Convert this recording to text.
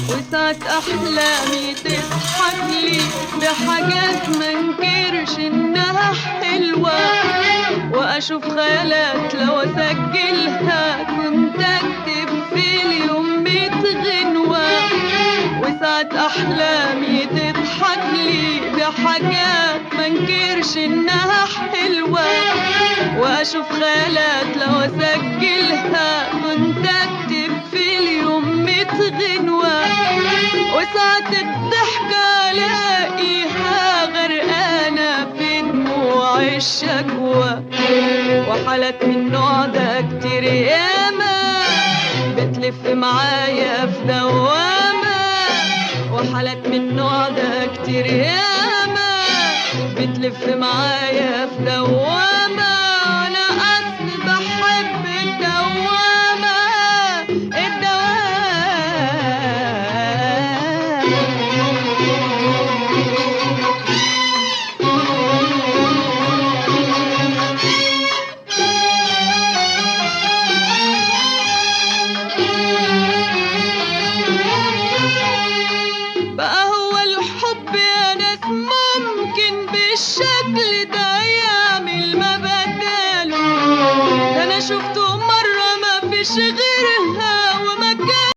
وساعات أحلامي تضحك لي بحاجات منكرش إنها حلوة، وأشوف خيالات لو أسجلها كنت أكتب في اليوم 100 غنوة. وساعات أحلامي تضحك لي بحاجات منكرش إنها حلوة، وأشوف خيالات لو أسجلها كنت أكتب في اليوم 100 غنوة. وساعات الضحكة ألاقيها غرقانة في دموع الشكوى، وحالات من النوع ده كتير ياما بتلف معايا في دوامة. وحالات من النوع ده كتير ياما بتلف معايا في دوامة. أنا أصل بحب الدوامة الدوامة. بقى هو الحب يا ناس ممكن بالشكل ده يعمل ما بداله؟ ده انا شفته مرة ما فيش غيره.